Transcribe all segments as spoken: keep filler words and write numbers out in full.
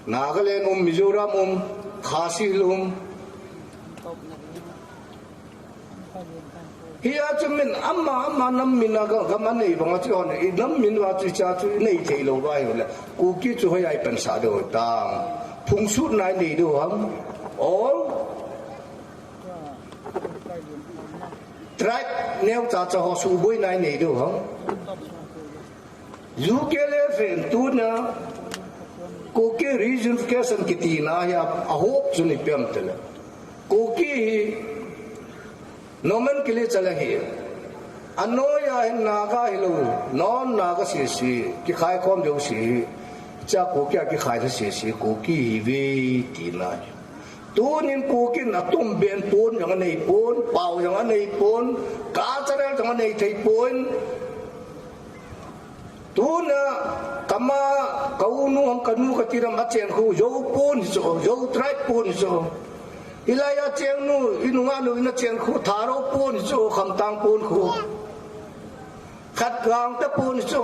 Nagaland um, Mizoram um, Khasi Hills um. Hia chu min ama, ama nam min a ga, gam anei banga chu hon, i nam min va chu cha chu i nei thei lou va hi le. Kuki chu hoiya i pansah diu tam. Phung sut nai nei diu ham. All tribe neo cha cha ho suboi nai nei diu ham. U K le fen tuna Kuki reunification kiti na hi a, a hope chu ni piam tele. Kuki hi nomenclature la hi. Anoiya hin Naga hilou, non Naga sisi, kikhai khom deu si. Cha Kuki a kikhai sisi, Kuki hi ve tina hi. Tunin Kukin atum ben pon, jong anei pon, pao jong anei pon, cultural jong anei thei pon. Tuna kama, ka u nu ham, ka nu kati ram a cheng khu, Zou pon hi chu, Zou tribe pon hi chu. Hilai a cheng nu, i nunga nu ina cheng khu, Tharo pon hi chu, Khamtang pon khu. Khat Gangte pon hi chu,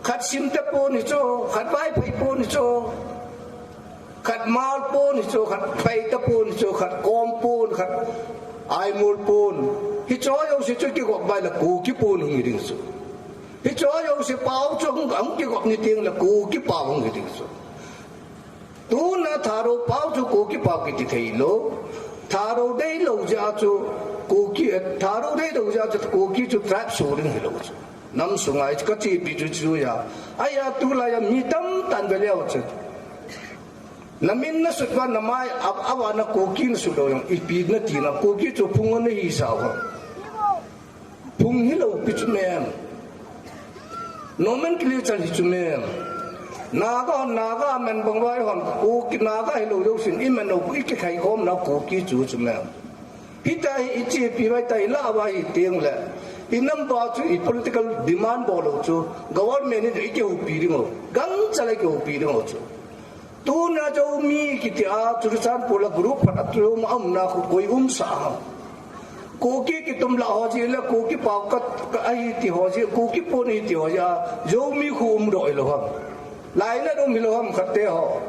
khat Simte pon hi chu, khat Vaiphei pon hi chu. Khat Hmar pon hi chu, khat Paite pon hi chu, khat Kom pon, khat Aimol pon. Hicho jouse chu kigop bai le Kuki pon hung hi ding chu. Hicho jouse pao chu hung, hung kigop ni teng le Kuki pao hung hi ding chu. Tuna Tharo pao chu Kuki pao kiti thei lou. Tharo deilou jeh a chu Kuki, eh, Tharo deilou jeh a chu Kuki chu tribe soh ding hilou chu. Nam sunga i kachepi chu chu ya. Ahi a tulai a mi tamtah in ve leu chu. Na min na sut va na mai a, a va na Kuki na sut lou jong, ipi na ti na Kuki chu phung ana hisah uva. Phung hilou pi chu mem. Nomenclature hi chu mem. Naga, Naga men bang vai hon Kuki, Naga hilou jousen, i men lou, i kikhai khom na Kuki chu chu mem. Hita hi i chepi vai ta i la vai hi teng le. I nam va chu i political demand bol lou chu. Government in i kihoupi ding u. Gangchal a i kihoupi ding u chu. Tuna Zomi kiti a, Churachandpur la group phat a tu um, a umna khu koi umsah ham. Kuki kitum la ho ji le, Kuki pao ka, ka ahi ti ho ji, Kuki pon hi ti ho ji a, Zomi khu um doh hilou ham. Lainat um hilou ham khat te ho.